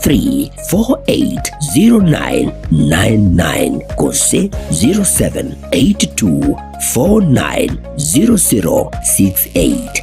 03480999 gose 0782490068.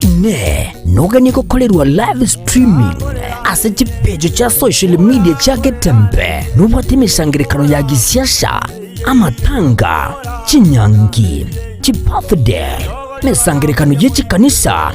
Inee! Noganie gokorerwa live streaming ase chipeji chia social media chia Getembe? Nobwate emesangererekano ya gisiasa, amatanga, chinyangi, chibirthday, emesangererekano ye chikanisa,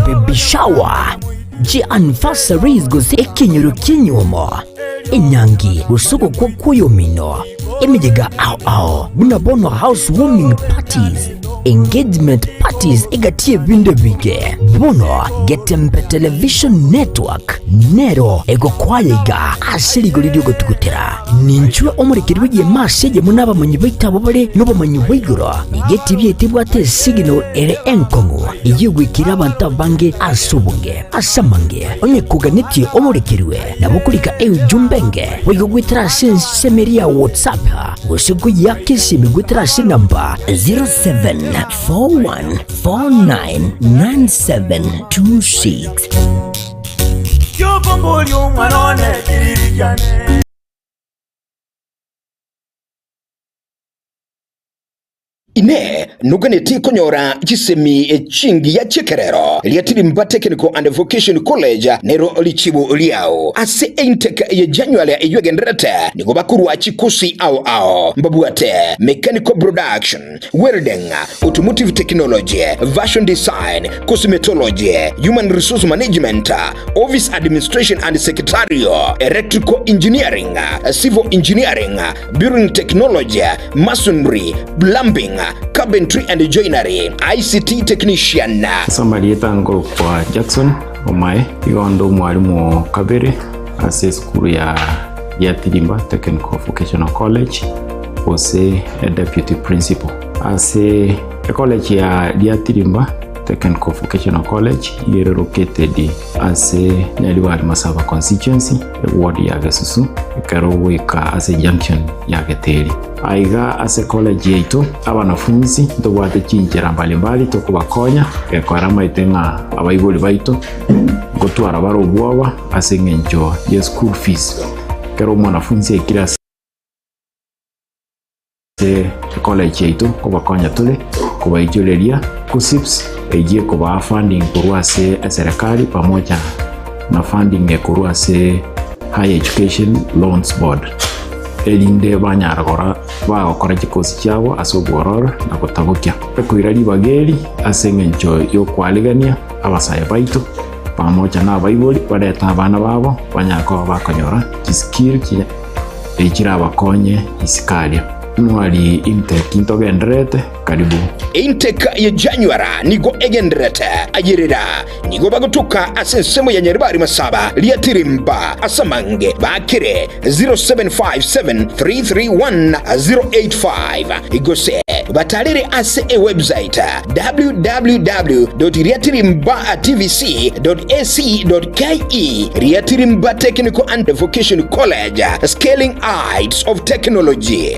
baby shower, chianniversaries gose ekenyoro ki'enyuomo, enyangi gose ogokwa kw'oyomino, emeyega ao ao buna bono house warming parties, engagement parties egati y'ebinto ebinge. Bono Getembe Television Network nero egokwaya iga ase rigori ri'ogotugutera. Ninchwe omorekeri bw'egeema ase eyemo n'abamanyi baito abwo bare nobomanyi bwa igoro. Nigo etibi yaito ebwate esignal ere enkong'u eyio egoikera abanto abange ase obonge. Ase amange, onye koganetie omorekerwe, nabo okorika eujumbe enge boigo goetera ase ensemo eria ya WhatsApp gose koyiaka esimi goetera ase enamba 0741499726. Kiokomboria omwana one kiriri kiane. Inee! Noganetie konyora chisemi chingiya chi'ekerero? Riatirimba Technical and Vocation College nero richibu riao. Ase eintake ye January eyio egendererete nigo bakorwa chikosi ao ao mbabwate Mechanical Production, Welding, Automotive Technology, Fashion Design, Cosmetology, Human Resource Management, Office Administration and Secretarial, Electrical Engineering, Civil Engineering, Building Technology, Masonry, Plumbing, Carpentry and Joinery, ICT Technician. Ase amarieta nkorokwa Jackson Omae, igo nde omwalimu o kabere ase esukuru ya Giatirimba Technical Vocational College gose deputy principal. Ase ecollege ya Giatirimba Technical Vocational College iga ere located ase Nyaribari Masaba constituency eward ya Gesusu ekero ogoika ase junction ya Geteri. Aiga ase college yaito abanafunsi ntobwate chinchera mbalimbali tokobakonya gekora amaete ng'a abaibori baito ngotwara bare obwoba ase eng'encho ye school fees. Ekero omwanafunsi aikire ase ecollege yaito nkobakonya tore kobaichoreria KUCCPS eyio ekobaa funding korwa ase eserekari pamoja na funding ekorwa ase Higher Education Loans Board erinde banyara gora bagokora chikosi chiabo ase obwororo na gotabokia. Ekoira ribaga eri ase eng'encho y'okwarigania abasae baito pamoja na abaibori barete abana babo banyare koba bakonyora chiskill chirabakonye isiko aria. Nwari intake ntogendererete karibu. Intake ye January nigo egendererete ayerera Nigo bagotoka ase ensemo ya Nyaribari Masaba, Riatirimba, ase amange bakire 0757331085 gose batarere ase ewebsite www.riatirimbatvc.ac.ke Riatirimba Technical and Vocation College, Scaling Heights of Technology.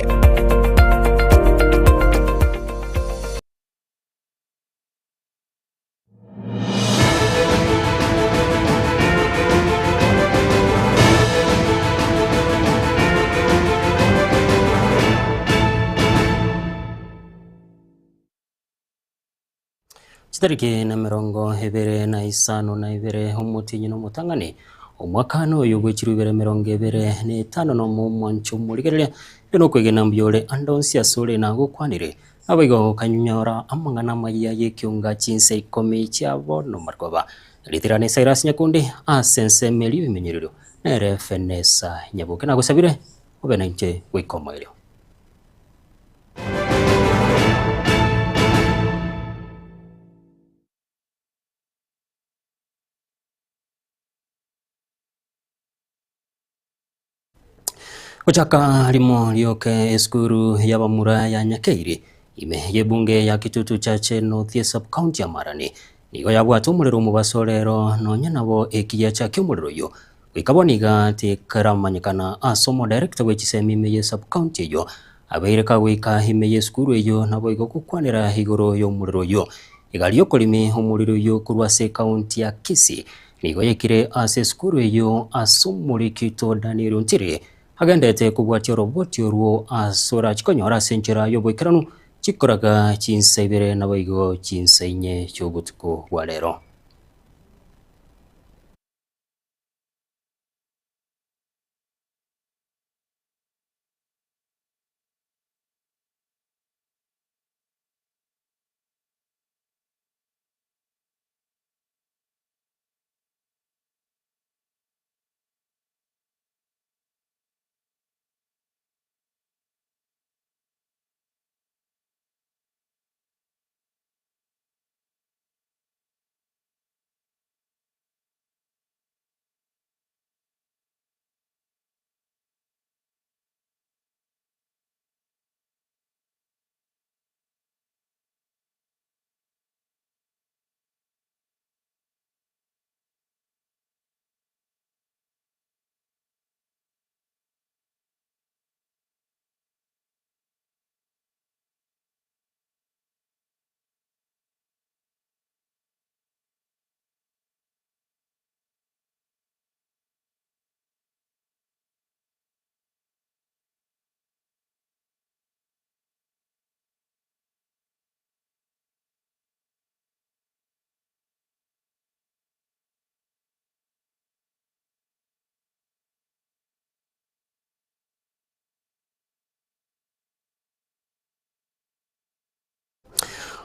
Chitariki nemerongo ebere na isano na ibere omotienyi na omotang'ani, omwakano oyo bw'echiro ibere emerongo ebere na etano nomo omwancho omorigereria, ere nokwegena mbuya ore ande onsi asore nagokwanire. Naboigo okanyora amang'ana amayia y'ekionga chinsa ikomi chia bono marogoba. Ritirane Cyrus Nyakundi ase ensemo eria ebimenyererio, nere Fenesa Nyaboke. Nagosabire obe nainche goika omoerio. Gochaka rimo rioke esukuru y'abamura ya Nyakeiri ime y'ebunge ya Kitutu Chache North Sub-County ya Marani nigo yabwate omorero omobaso rero nonya nabo ekigiacha ki'omorero oyio goika bono iga tikeramanyekana ase omodirector bwe chisemi ime ye sub-county eyio. Abeire kagoika ime y'esukuru eyio naboigo gokwanera igoro y'omorero oyio. Egari y'okorimi omorero oyio korwa ase ekaunti ya Kisii nigo yaikire ase esukuru eyio ase omoriki oito Daniel Ontiri agendete kobwatia oroboti orwo ase orachi konyora ase enchera y'oboikeranu chikoraga chinsa ibere naboigo chinsa inye chi'obotuko bwa rero.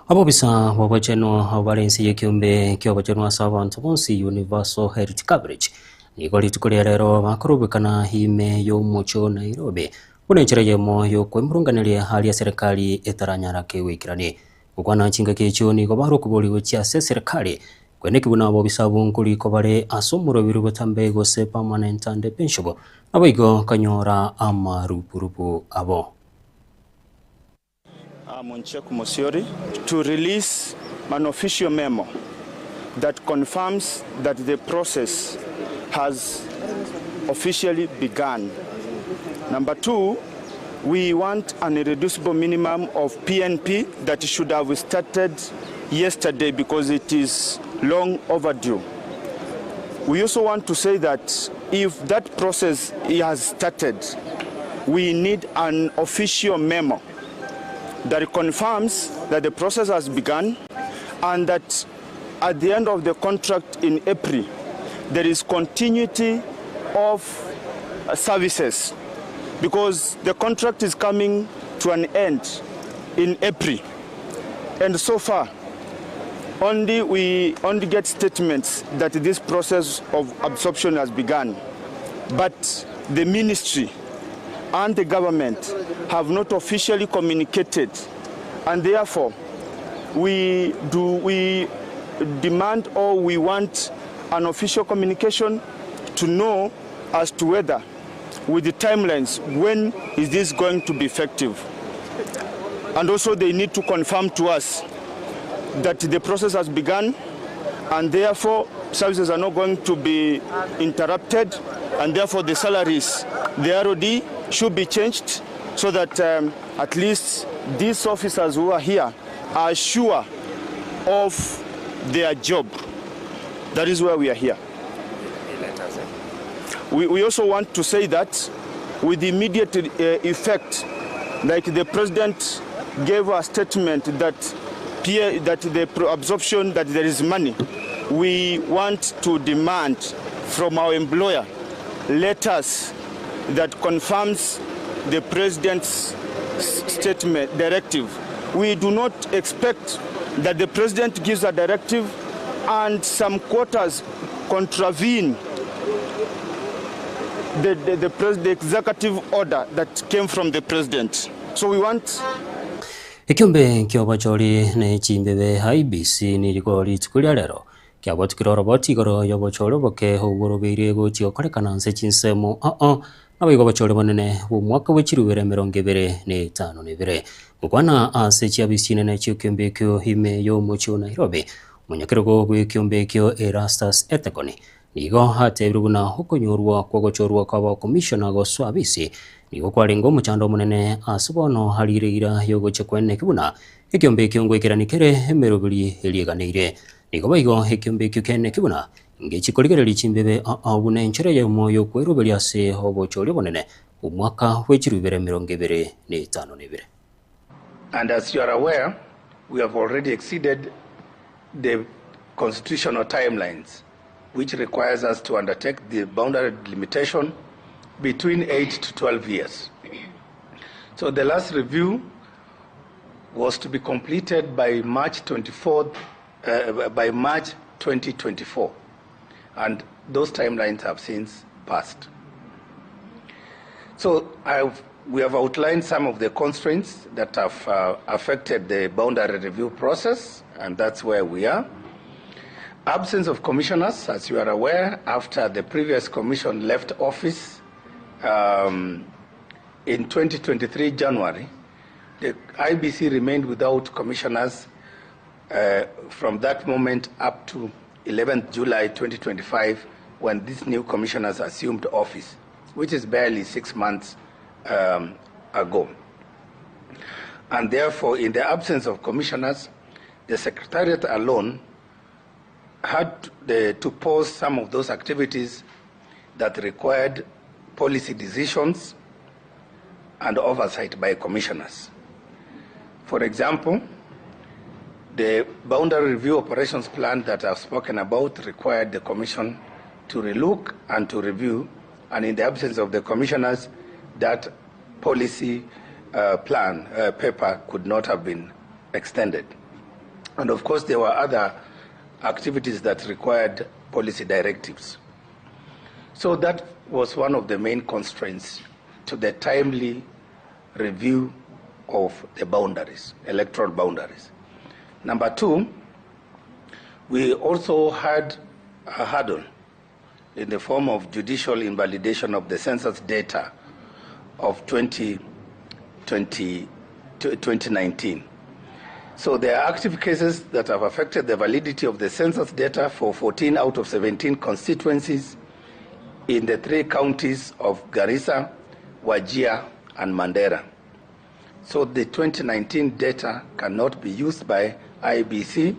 Abobisa bw'obochenu bare inse y'ekeombe ki'obochenu ase abanto bonsi, Universal Health Coverage, nigo rituko ria rero bakorobekana ime y'omochie o Nairobi buna enchera eyemo y'okoimurunganeria aria serikali etaranyara kegoikerani. Gokwana chingaki echio nigo barokobori gochia ase eserikali kweneki buna abobisa abwo nkorikwa bare ase omorobiri botambe gose permanent and pensionable naboigo konyora amarupurupu abo. Monchek Mosiori to release an official memo that confirms that the process has officially begun. Number two, we want an irreducible minimum of PNP that should have started yesterday because it is long overdue. We also want to say that if that process has started, we need an official memo that confirms that the process has begun and that at the end of the contract in April, there is continuity of services because the contract is coming to an end in April. And so far, only we only get statements that this process of absorption has begun. But the ministry and the government have not officially communicated, and therefore we do we demand or we want an official communication to know as to whether with the timelines when is this going to be effective. And also they need to confirm to us that the process has begun and therefore services are not going to be interrupted and therefore the salaries, the ROD should be changed so that um, at least these officers who are here are sure of their job. That is why we are here. We, we also want to say that with immediate uh, effect, like the president gave a statement that that the absorption that there is money, we want to demand from our employer letters that confirms the president's statement directive. We do not expect that the president gives a directive and some quarters contravene the, the, the, pres the executive order that came from the president. So we want Ekiombe ki'obochori ne chimbebe IEBC niriko rituko ria rero kiabotukire oroboti igoro y'obochori oboke obwo orobeire gochia gokorekana ase chinsemo ao naboigo obochori bonene bw'omwaka bwe chirubere emerongo ebere na etano na ebere. Gokwana ase chiabisi chinene chi'ekiombe ekio ime y'omochie o Nairobi, omonyakerogo bw'ekiombe ekio Erastus Ethekon. Nigo atebire buna okonyorwa kw'ogochorwa kw'abakomishona gosoa abisi nigo kwarenge omochando omonene ase bono arire eira y'ogochia kweneki buna ekiombe ekio ngoikerani kere emeroberi eria eganeire. Nigo boigo ekiombe ekio kiaeneki buna ngechi korigereria chimbebe ao buna enchera eyemo y'okweroberia ase obochori obonene bw'omwaka bwe chilifu ibere emerongo ebere na etano na ebere. And as you are aware, we have already exceeded the constitutional timelines which requires us to undertake the boundary delimitation between 8 to 12 years. So the last review was to be completed by March 24th, uh, by March 2024, and those timelines have since passed. So I've, we have outlined some of the constraints that have uh, affected the boundary review process, and that's where we are. Absence of commissioners, as you are aware, after the previous commission left office um, in 2023 January, the IEBC remained without commissioners uh, from that moment up to 11th July 2025, when these new commissioners assumed office, which is barely six months um, ago. And therefore, in the absence of commissioners, the Secretariat alone had to pause some of those activities that required policy decisions and oversight by commissioners. For example, the boundary review operations plan that I've spoken about required the commission to relook and to review, and in the absence of the commissioners, that policy plan paper could not have been extended. And of course, there were other activities that required policy directives. So that was one of the main constraints to the timely review of the boundaries, electoral boundaries. Number two, we also had a hurdle in the form of judicial invalidation of the census data of 2020, 2019. So there are active cases that have affected the validity of the census data for 14 out of 17 constituencies in the three counties of Garissa, Wajir, and Mandera. So the 2019 data cannot be used by IEBC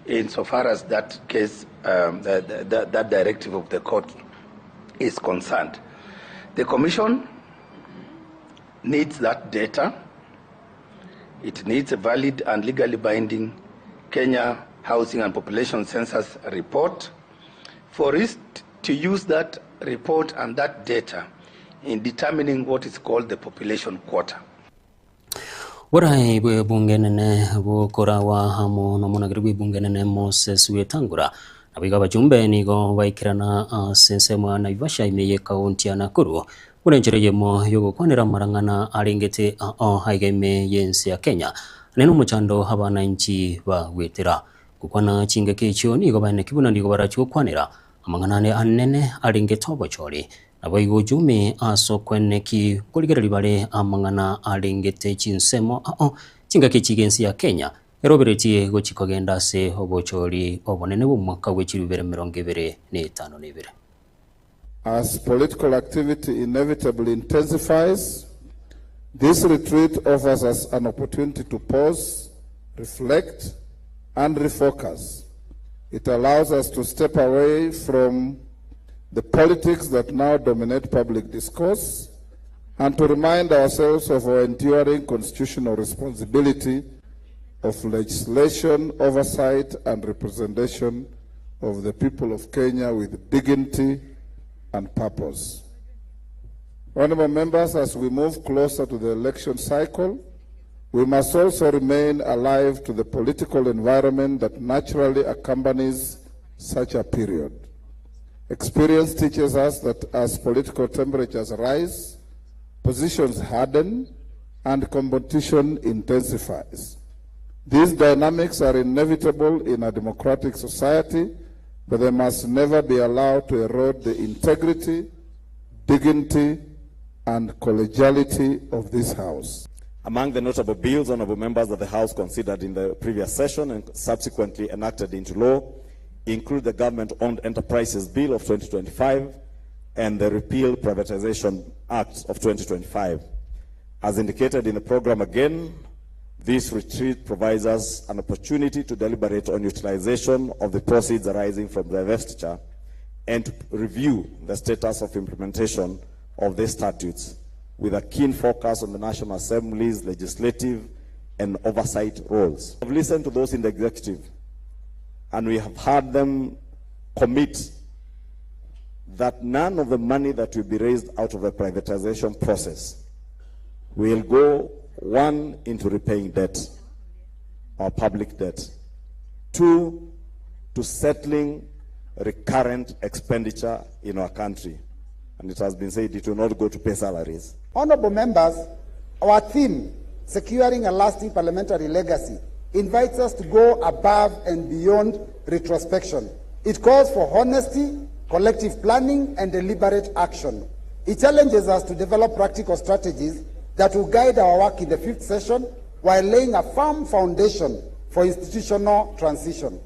insofar as that case, that directive of the court is concerned. The Commission needs that data. It needs a valid and legally binding Kenya Housing and Population Census report for it to use that report and that data in determining what is called the population quota. Borai bw'ebunge enene bokorawa amo nomonageri bw'ebunge enene Moses Wetangula. Naboigo abachumbe nigo baikerana ase ensemo ya Naivasha ime y'ekaunti ya Nakuru buna enchera eyemo y'ogokwanera amarang'ana arengete ao aiga ime y'ense ya Kenya nene omochando abananchi bagwetera. Gokwana chingaki echio nigo baeneki buna nigo barachi gokwanera amang'ana ane anene arengete obochori. Naboigo ujumi ase okweneki nkorigereria bare amang'ana arengete chinsemo ao chingaki echi iga ense ya Kenya eroberetie gochi kogenda ase obochori obonene bw'omwaka bwe chilifu ibere emerongo ebere na etano na ebere. As political activity inevitably intensifies, this retreat offers us an opportunity to pause, reflect, and refocus. It allows us to step away from the politics that now dominate public discourse and to remind ourselves of our enduring constitutional responsibility of legislation, oversight, and representation of the people of Kenya with dignity and purpose. Honorable members, as we move closer to the election cycle, we must also remain alive to the political environment that naturally accompanies such a period. Experience teaches us that as political temperatures rise, positions harden, and competition intensifies. These dynamics are inevitable in a democratic society, but they must never be allowed to erode the integrity, dignity, and collegiality of this House. Among the notable bills, honorable members, that the House considered in the previous session and subsequently enacted into law include the Government Owned Enterprises Bill of 2025 and the Repeal Privatization Act of 2025. As indicated in the program again, this retreat provides us an opportunity to deliberate on utilization of the proceeds arising from the divestiture and to review the status of implementation of these statutes with a keen focus on the National Assembly's legislative and oversight roles. I've listened to those in the executive and we have heard them commit that none of the money that will be raised out of the privatization process will go, one, into repaying debt, or public debt, two, to settling recurrent expenditure in our country. And it has been said it will not go to pay salaries. Honorable members, our theme, Securing a Lasting Parliamentary Legacy, invites us to go above and beyond retrospection. It calls for honesty, collective planning, and deliberate action. It challenges us to develop practical strategies that will guide our work in the fifth session while laying a firm foundation for institutional transition.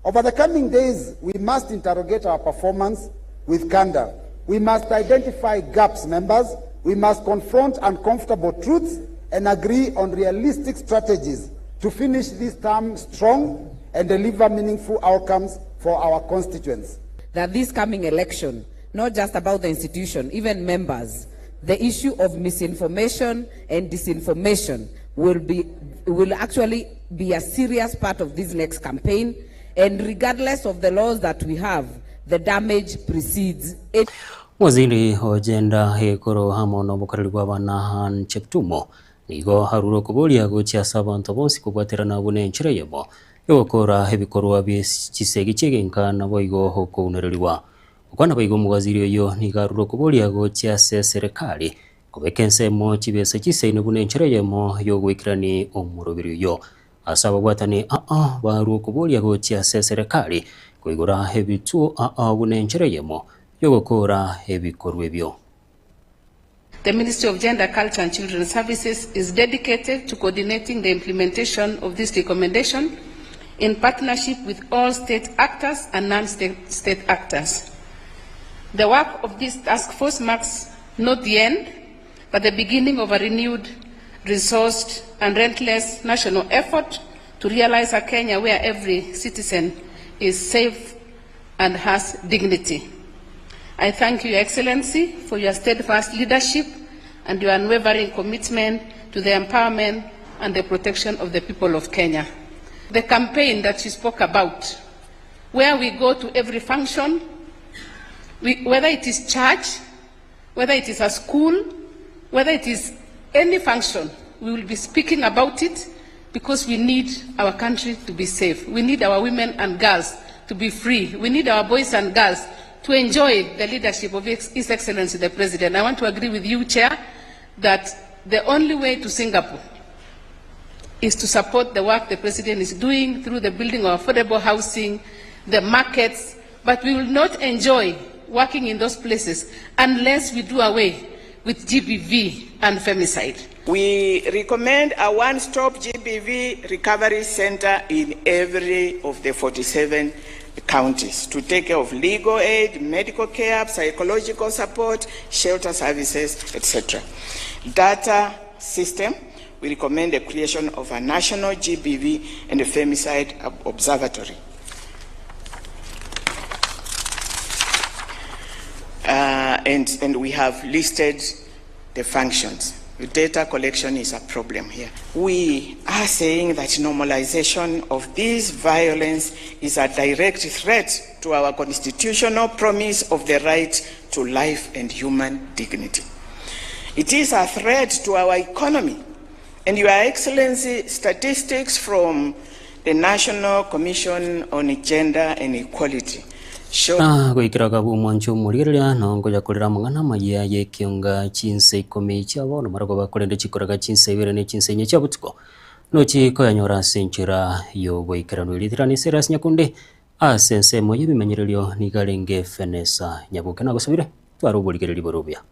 Over the coming days, we must interrogate our performance with candor. We must identify gaps, members. We must confront uncomfortable truths and agree on realistic strategies to finish this term strong and deliver meaningful outcomes for our constituents. That this coming election, not just about the institution, even members, the issue of misinformation and disinformation will be will actually be a serious part of this next campaign. And regardless of the laws that we have, the damage precedes it. Waziri o gender igoro amo nobokoreri bwa abana Anne Cheptumo nigo arure okoboria gochia ase abanto bonsi kobwaterana buna enchera eyemo yogokora ebikorwa bie chisegi chiegenka naboigo okounererigwa. Gokwana boigo omowaziri oyio nigo arure okoboria gochia ase eserekari kobeka ensemo chibesa chisaine buna enchera eyemo yogoikerani omoroberi oyio. Ase ababwatani aa barue okoboria gochia ase eserekari koigora ebituo aa buna enchera eyemo yogokora ebikorwa ebio. The Ministry of Gender, Culture and Children's Services is dedicated to coordinating the implementation of this recommendation in partnership with all state actors and non-state state actors. The work of this task force marks not the end, but the beginning of a renewed, resourced, and relentless national effort to realize a Kenya where every citizen is safe and has dignity. I thank you, Your Excellency, for your steadfast leadership and your unwavering commitment to the empowerment and the protection of the people of Kenya. The campaign that you spoke about, where we go to every function, we, whether it is church, whether it is a school, whether it is any function, we will be speaking about it because we need our country to be safe. We need our women and girls to be free. We need our boys and girls to enjoy the leadership of His Excellency the President. I want to agree with you, Chair, that the only way to Singapore is to support the work the President is doing through the building of affordable housing, the markets, but we will not enjoy working in those places unless we do away with GBV and femicide. We recommend a one-stop GBV recovery center in every of the 47 counties to take care of legal aid, medical care, psychological support, shelter services, etc. Data system, we recommend the creation of a national GBV and a femicide observatory. Uh, and, and we have listed the functions. Data collection is a problem here. We are saying that normalization of this violence is a direct threat to our constitutional promise of the right to life and human dignity. It is a threat to our economy. And Your Excellency, statistics from the National Commission on Gender and Equality Na goikera akaba omwancho omorigereria, na nkoyakorera amang'ana amaya y'ekionga chinsa ikomi chia bono marogoba, korende chikoraga chinsa ibere ne chinsa inye chia botuko, nochie koyanyora ase enchera y'ogoikeranwa. Erieta Silas Nyakundi ase ensemo y'ebimenyererio nigo arenge Fenesa Nyaboke. Nagosabire tware oborigereria bore obuya.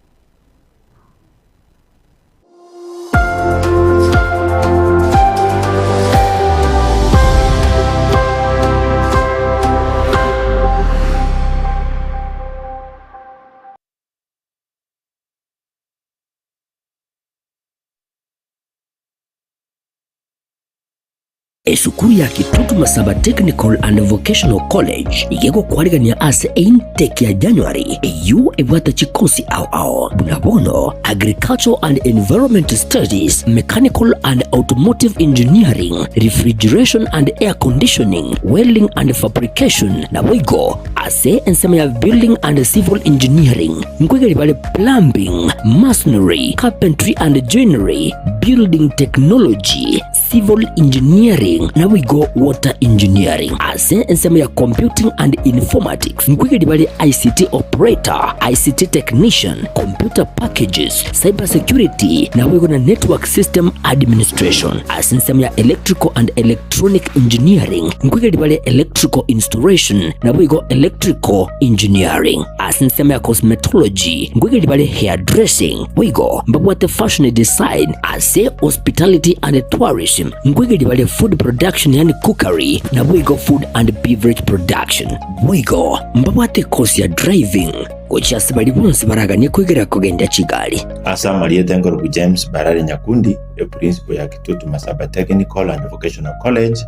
Esukuru ya Kitutu Masaba Technical and Vocational College iga egokwarigania ase eintake ya January eyio ebwate chikosi ao ao buna bono Agricultural and Environment Studies, Mechanical and Automotive Engineering, Refrigeration and Air Conditioning, Welding and Fabrication naboigo ase ensemo ya Building and Civil Engineering nkoigeri bare Plumbing, Masonry, Carpentry and Joinery, Building Technology, Civil Engineering naboigo Water Engineering. Ase ensemo ya Computing and Informatics nkoigeria bare ICT Operator, ICT Technician, Computer Packages, Cyber Security naboigo na Network System Administration. Ase ensemo ya Electrical and Electronic Engineering nkoigeria bare Electrical Installation naboigo Electrical Engineering. Ase ensemo ya Cosmetology nkoigeria bare Hairdressing boigo mbabwate Fashion Design. Ase Hospitality and Tourism nkoigeria bare Food Production yaani Cookery naboigo Food and Beverage Production. Boigo mbabwate ekosi ya Driving gochia ase baria bonsi baraganie koigeria kogendia chigari. Ase amarieta enkorokwa James Barare Nyakundi, eprinciple ya Kitutu Masaba Technical and Vocational College,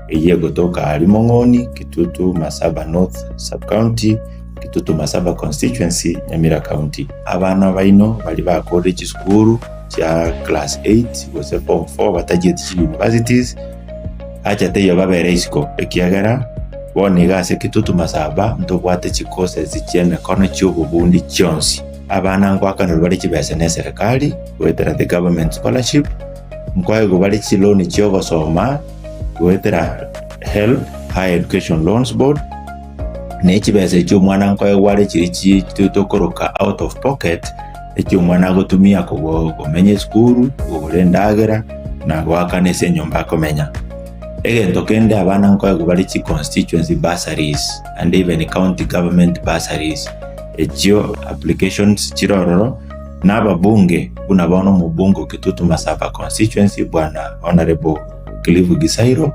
eyio egotoka aria Mong'oni, Kitutu Masaba North Sub-County, Kitutu Masaba Constituency, Nyamira County. Abana baino baria bakorire chisukuru chia class 8 gose form 4 batachieti chi universities, acha teiyo babere isiko ekiagera bono iga ase Kitutu Masaba ntobwate chi courses chia emekono chia obobundi chionsi. Abana ngoakanerwa bare chibesa na eserekari goetera the government scholarship, nkoegwa bare chiloan chia ogosoma goetera HELB, Higher Education Loans Board, ne chibesa echio omwana nkoegwa are chiria chi tokoroka out of pocket, eki omwana agotumia komenya esukuru, kogora endagera, na goakana ase enyomba akomenya. Egento kende abana nkoegwa bare chi constituency bursaries and even county government bursaries, echio applications chire ororo, na ababunge buna bono omobunge o Kitutu Masaba constituency bwana Honourable Cliff Gisairo,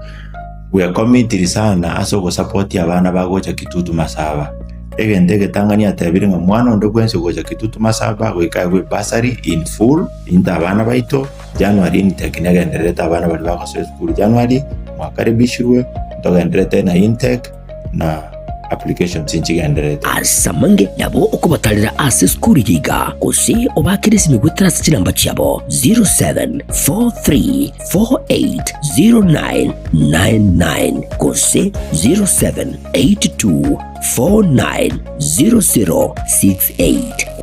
bwekomitiri sana ase ogosapotia abana bagocha Kitutu Masaba. Egento egetang'ani atebire ng'a mwana onde bwensi ogocha Kitutu Masaba goika aegwe ebursary in full, into abana baito, January intake negendererete abana baria bagosoa esukuru January, mwakaribishirwe, ntogendererete na intake na applications nchigendererete. Ase amange nabo okobatarera ase esukuru eye iga, gose obaakere esimi goetera ase chinamba chiabo 0743 480999 gose 0782 490068.